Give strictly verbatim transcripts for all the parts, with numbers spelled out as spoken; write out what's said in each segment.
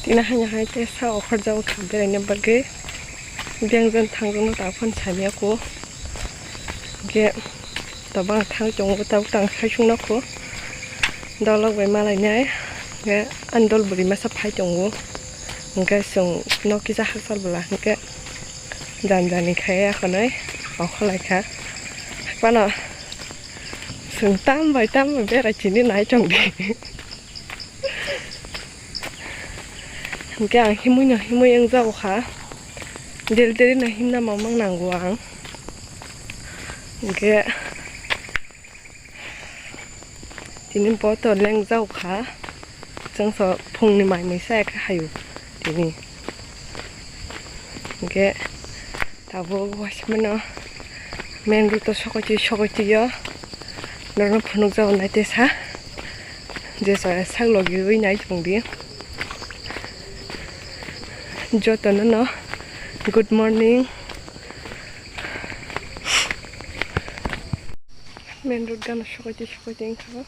Ina hai hai te sa okhorjak kha beraina bagwi. Biyang jon thangjakno ta phone samiya ko. Hwnkhe tabang thang tongo, tabuk tang khai sung nokho. Dolok bai malainai. Hwnkhe ani dol bwrwi masa phai tongo. Hwnkhe chwng nok kisa hakchal bwla hwnkhe jan jani khai ya khwnwi okholai kha. Haphano chwng tam bai tam bai berai chini nai tongdi. Hwnkhe ang himwi no himwi wngjago kha. Deri deri no himna mamang nango ang. Hwnkhe tini bo to lengjak kha. Chwngso phungni mai mui sa khe hayu tini. Hwnkhe tabuk waisa mano main road o sokoti sokoti o norokno phunukjago naitesa. Jesa sak logi ui nai tongdi. Jotono no good morning. Main road gana sokoti sokoti wngkha.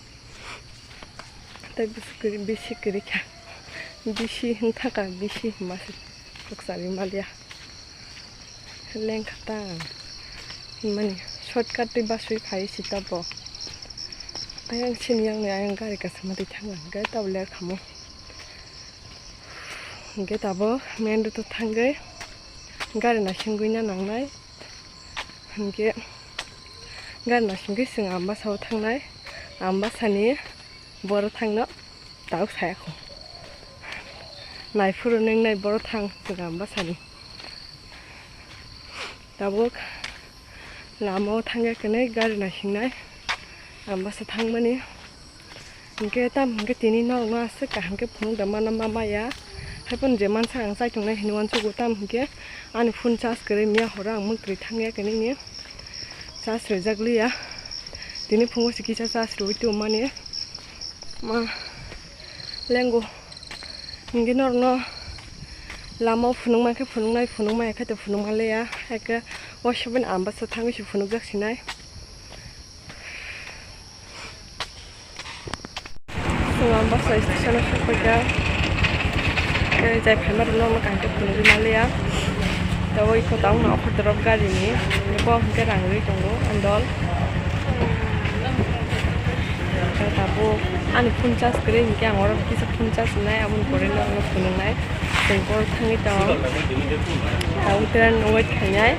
Tei bisi kwrwi, bisi kwrwi kha. Bisi wngkha ka, bisi hwnma se rwksa ri maliya. Lengkha ta ang. Hwnmani shortcut tei baswi phai si tabo. Ayang sini yang ni ayang gari kaisa matwi thang ang. Gari tabo ler khamo. Hwnkhe tabo main road o thangwi gari naisingwi na nangnai. Hwnkhe gari naisingwi chwng Ambasa o thangnai. Ambasa ni boro thangno tabuk saya kho. Naiphuru nwngnai boro thang chwng Ambasa ni. Tabuk lama o thangya kwnwi gari naisingnai Ambasa thangmani. Hwnkhe tam hwnkhe tini norokno aswk kaham khe phunuk da mana ma maya. Haiphano je mansa ang chaitongnai hinwi uansugo, tam hwnkhe ani phone charge kwrwi miya horo ang mwktwi thangya khe nini charge rwjak liya. Tini phungo se kisa charge rwui tongmani ma lengo. Hwnkhe norokno lama o phunukma khe phunuknai, phunukma ya khe to phunukma leya. Haikhe o sebani Ambasa thangwi se phunukjak sinai. Chwng Ambasa station o sokphaikha. Tei jai phaima rokno kaham khe phunugwi maliya. Tei o iko tabukno offer drop gari ni. Bo hwnkhe rang rwi tongo andol. Tei tabuk ani phone charge kwrwi hinkhe ang oro kisa phone charge wngnai, aboni pore norokno phunuknai. Chwng boro thangwi tongo. Tabuk train wait khainai.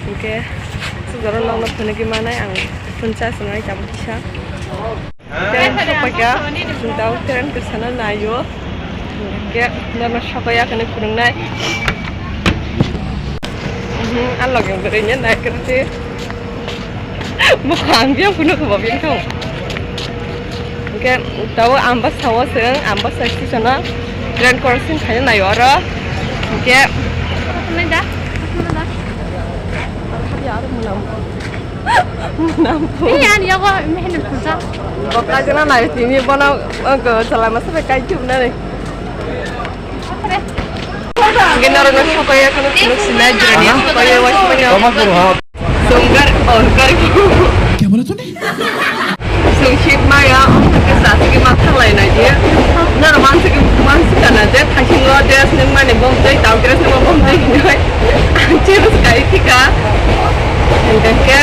Hinkhe sujaro nokno phunugwi manai ang phone charge rwnai tabuk kisa. Train sokphaikha, chwng tabuk train kwsano naio. Hinkhe norokno sokoi ya hwnwi phunuknai. Mhm, a loge bwrwini naikwrwtwi. Bwkhang biyang phunukgo bo bini thung. Hinkhe tabuk Ambasa o chwng, Ambasa station o train crossing khaina naio oro. Hinkhe. Nai da, nai da. Nang phu. Ei, ani yago mehne phuja. Bo kaijana nai tini bono, o, go, chala masa be kai thumna re. Ge noro no sokoya kono phunuk sinai jirani. Sokoya wa sokoya. Toma kuru ha. Sunggar, oh, gar. Kya bola tune? Sung ship maya, o ke sasiki ma thalai na ye. Noro mansi ki, mansi kana je, thasing lo je, sning mani bom je, tau kira sning bom je, hinoi. Ang chirus kai thika. Hingke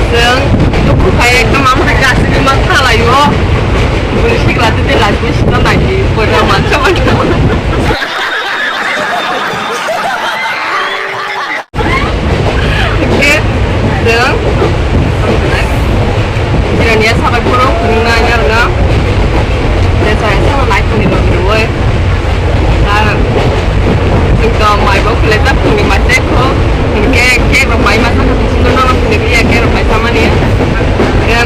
chwng dukhu khai ekdom ang hai gasini ma thalai o. Bwrwi sikla tete laibu sita nai di, bwrwi mansa mansa. Hingke chwng jirania sabai phuru phunukna yarwna. Tei chaya sama naikhungni logi rwui. Chwngto mai bo khwlaijak phungni mai se kho. Hinkhe cake rok mai masa kha bisingo nono phunigriya cake rok mai samani. Hinkhe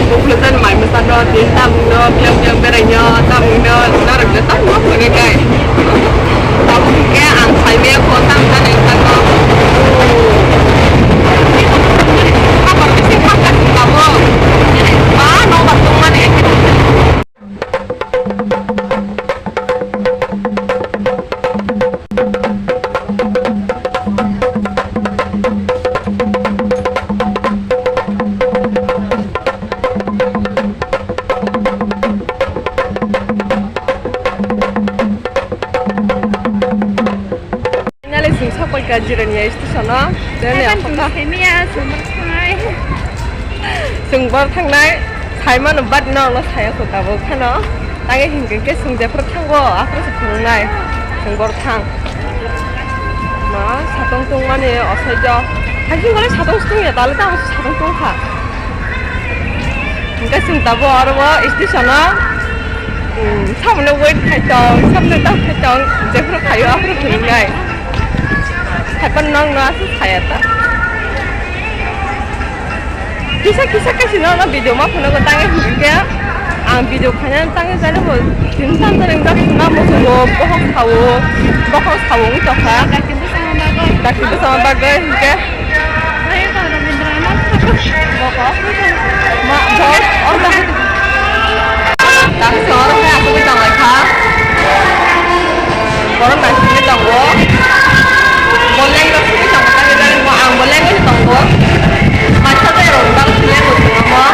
bo khwlaijak mai mwsano tini tabukno biyang biyang beraino tabukno narwkno tabukno phunigwi. Tabuk hinkhe ang saimaya kho tamo jani wngkha kho. Khapang bising khakha se tabuk. Ba nokbar tongmani. Jirania station o, jirania Hai, photo. Semiya, sumber thangnai. Chwng bor thangnai, saimano bat no, no saya ko tabuk khano. Tangi hinkhe ke chwng jephru thango, aphuru se phunuknai. Chwng bor thang. Ma, satong tongmani osai jo. Hai jingole satong tongya, tale tamo satong tongkha. Hingke chwng tabuk oro o station o, um, samano wait khai tong, samano tang khai tong, jephru khaio aphuru phunuknai. Haiphano nokno aswk saya ta. Kisa kisa kaisa nokno video ma phunugo tangi hwnkhe ang video khainani tangi jani bo tin san jani wngkha khwna muchungo bokhok sao bokhok sao wngwi tongkha. Dakti bwskango bagwi hwnkhe. Boko. Ma, bo, o ta. Dakti oro khe asugwi tonglaikha. Borok naisingwi tongo. Bo lengno sugwi tongo, tangwi jani bo ang bo lengwi tongo. Maisa tei rok bang lengwi tongo.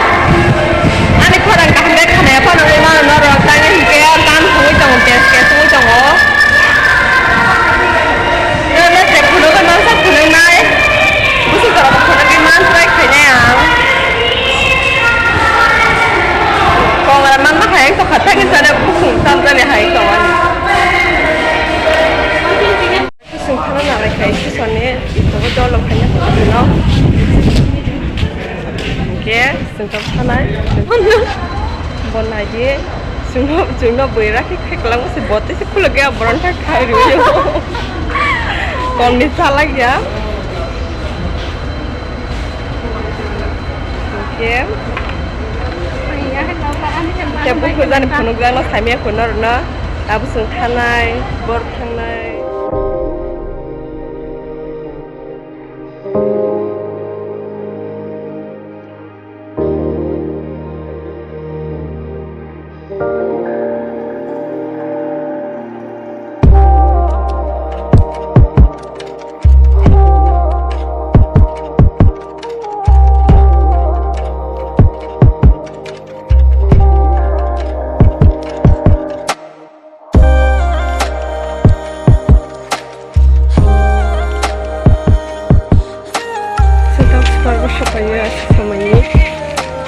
Ani khorang kaham khe khwnaya phano wngwi mano norok, tangwi hwnkhe gan thangwi tongo, bes bes wngwi tongo. Nokno je phunukgwi mansa phunuknai. Bwswk jorabo phunukgwi man try khainai ang. Kongra manma hai wng tongkha, thangwi sana bukhung tamjani hai tongmani. Chwng thana nanglai khai sisoni itogo dolo khaina phunukgwino. Hwnkhe chwng tamo thanai. Bo naidi. Chwngno, chwngno bwira khe khe kwlangma se botwi se khulukya borok thak khai rwio. Kolni chalak ya. Oke. Khe buphuru jani phunukjakno saimaya khwna rwna. Tabuk chwng thanai, bor thangnai. Sotang spargo sapayo aswk samani.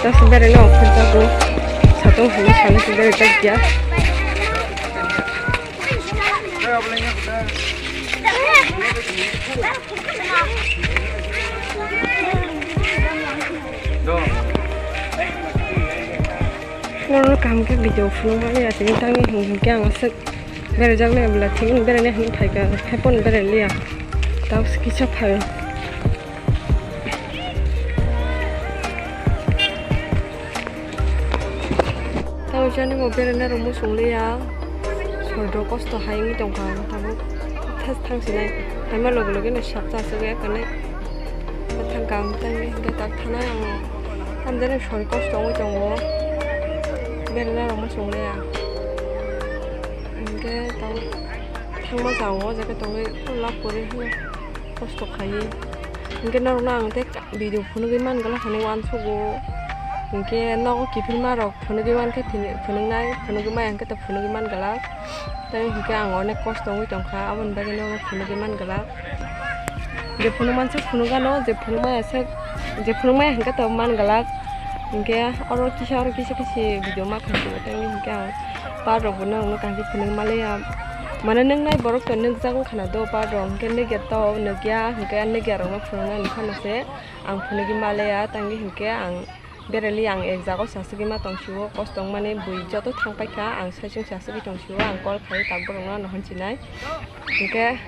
Tasa berai no okhorjago. Satong hwnwi sani se berai jak ya. Oro kaham khe video phunukmani ya tini tangwi hwn hwnkhe ang aswk beraijaknai bwla thik berainai hwnwi phaikha, haiphano berailiya. Tabuk se kisa phaio. Tamo jani bo beraina rok muchung liya. Soido kosto hai wngwi tongkha ang tabuk. Thas thang sinai. Haima loge loge no sak cha aswk ya kanai. Thang kang tang ni hwnkhe tak thanai ang. Tamo jani soi kosto wngwi tongo. Beraina rok muchung liya. Hwnkhe tamo thangma chao o jaga tongwi lab kwrwi hwnkhe kosto khaiwi. Hwnkhe norokno ang tei video phunugwi man glak hinwi uansugo. Hinkhe nogo kiphilma rok phunugwi mankhe phini-, phunuknai, phunugwi maya hinkhe to phunugwi man glak. Tei hinkhe ang onek kosto wngwi tongkha, aboni bagwi nono phunugwi man glak. Je phunuk mansa phunuk gano, je phunuk maya se, je phunuk maya hinkhe to man glak. Hinkhe oro kisa, oro kisa kisi video ma khansio, tei hinkhe ang par rok bo norokno kaham khe phunugwi manliya. Mane nuknai borok to nukjak wngkha na do par rok, hinkhe nukya to nukya, hinkhe nukya rokno phunuknai hinkhano se. Ang phunugwi maleya, tangwi hinkhe ang bereli ang ek jaga o se aswkgwi ma tongsio, kosto wngmani bui joto thang paikha, ang saichung se aswkgwi tongsio, ang call khai tak borokno ano hwnsinai. Hinkhe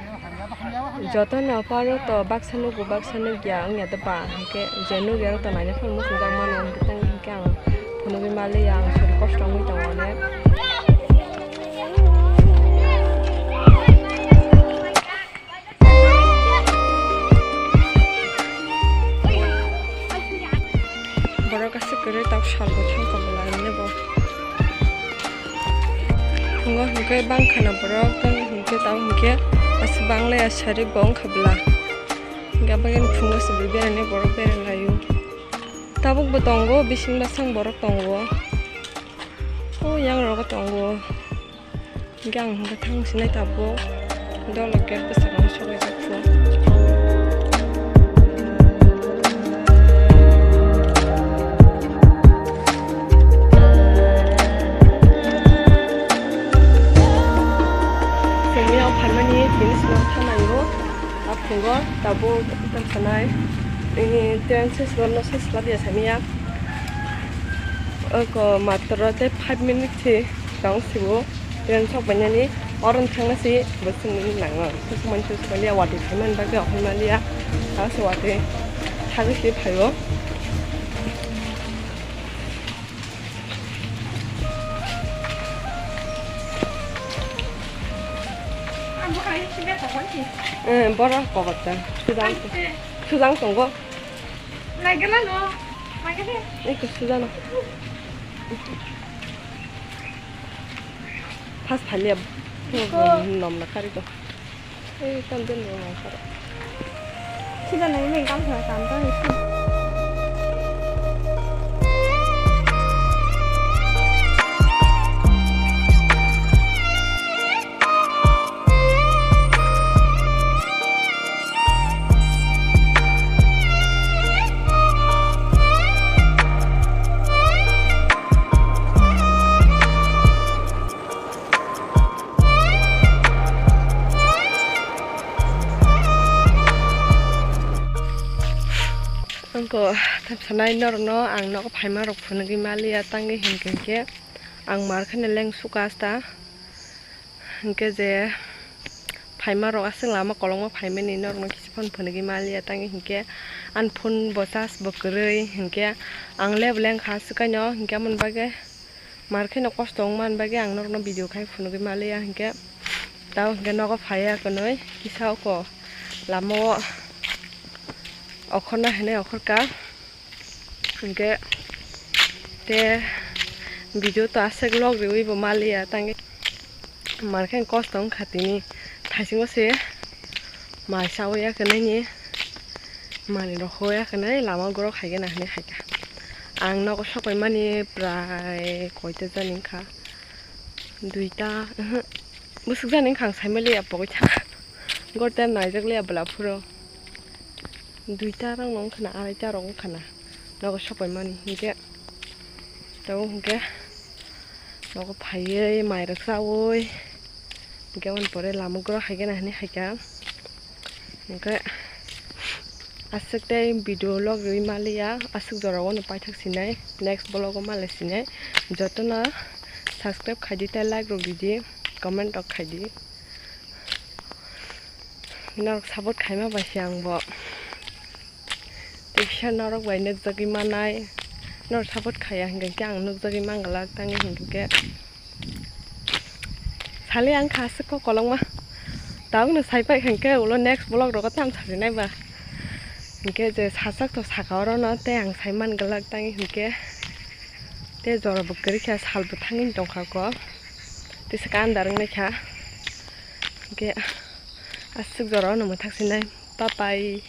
jotono paro to baksa nugo, baksa nukya wngya de ba, hinkhe je nukya rok to naina phano muchungjak mano, hinkhe tangwi hinkhe ang phunugwi maleya, ang sori kosto wngwi tongo onek. Borok aswk kwrwi tak sal bo thangkha bwla hinwi bo. Phungo hinkhe bangkha na borok, tamo hinkhe tamo hinkhe aswk banglai asari bo wngkha bwla. Hinkhe abagini phungo se bui berai nai borok berai laio. Tabuk bo tongo, bising basang borok tongo. O yang rogo tongo. Hinkhe ang hinkhe thang sinai tabuk. Dolo gate bwskango sobaijak phu. Tabuk tang sanai, ini train se sibamno se sila dia samiya. Oko matro tei five minute si tong sibo train sok bainani, oron thangna si bwswk minute nango. Bwswk mansi swkaliya, watwi phaimani bagwi okhormaliya, tang se watwi thagwi si phaio. Eh, borok kobotan. Sujang, sujang tongo. Eko sujano. Pas phalia. Nom na kari to. Ei, tam den rong ang karo. Sida nai meng kam sa kam ta hai si. Angko thamsanai norokno ang nogo phaima rok phunugwi maliya, tangwi hinkhe hinkhe ang mar kheno leng suka asta. Hinkhe je phaima rok aswk lama kolokma phaimani norokno kisa phone phunugwi maliya, tangwi hinkhe ani phone bo charge bo kwrwi, hinkhe ang lebo lengkha aswk kaino, hinkhe amoni bagwi. Mar kheno kosto wngmani bagwi ang norokno video khai phunugwi maliya hinkhe, tamo hinkhe nogo phaiya kwnwi kisa oko lamao okhorna hinwi okhorka hinkhe te video to aswk log riwi bo maliya tangwi. Mar khe kosto wngkha tini, thaisingo se mai chawi ya khe nini, manwi rok hoi ya khe nai lama o gorok hai gana hinwi hai kha. Ang nogo sok pai mani prai koita jani wngkha, duita, uhmm, bwswk jani wngkha ang sai maliya pogwi thangkha, gor ter naijak liya bwla phuru, duita rok no wngkha na, araita rok wngkha na, nogo sok pai mani hinkhe, tabuk hinkhe. Nogo phaiwi mai rok chawi hinkhe, aboni pore lama o gorok hai gana hinwi hai kha. Hinkhe aswk tei video log riwi maliya, aswk jora o no paithak sinai, next vlog o malai sinai. Jotono subscribe khaidi tei like rok ridi, comment rok khaidi. Norok support khaima bai se ang bo. Teisa norok bai nukjagwi manai, norok support khaiya hinkhe ang nukjagwi manglak, tangwi hinkhe sali ang kha aswk kok kolokma. Tabukno sai paikha hinkhe ulo next vlog rogo tam sarinai ba. Hinkhe je sajak to saka orono tei ang sai manglak, tangwi hinkhe tei jora bo kwrwi kha, sal bo thangwi tongkha kok, tei saka andar wngnaikha. Hinkhe aswk jora o no mwthak sinai, bye bye.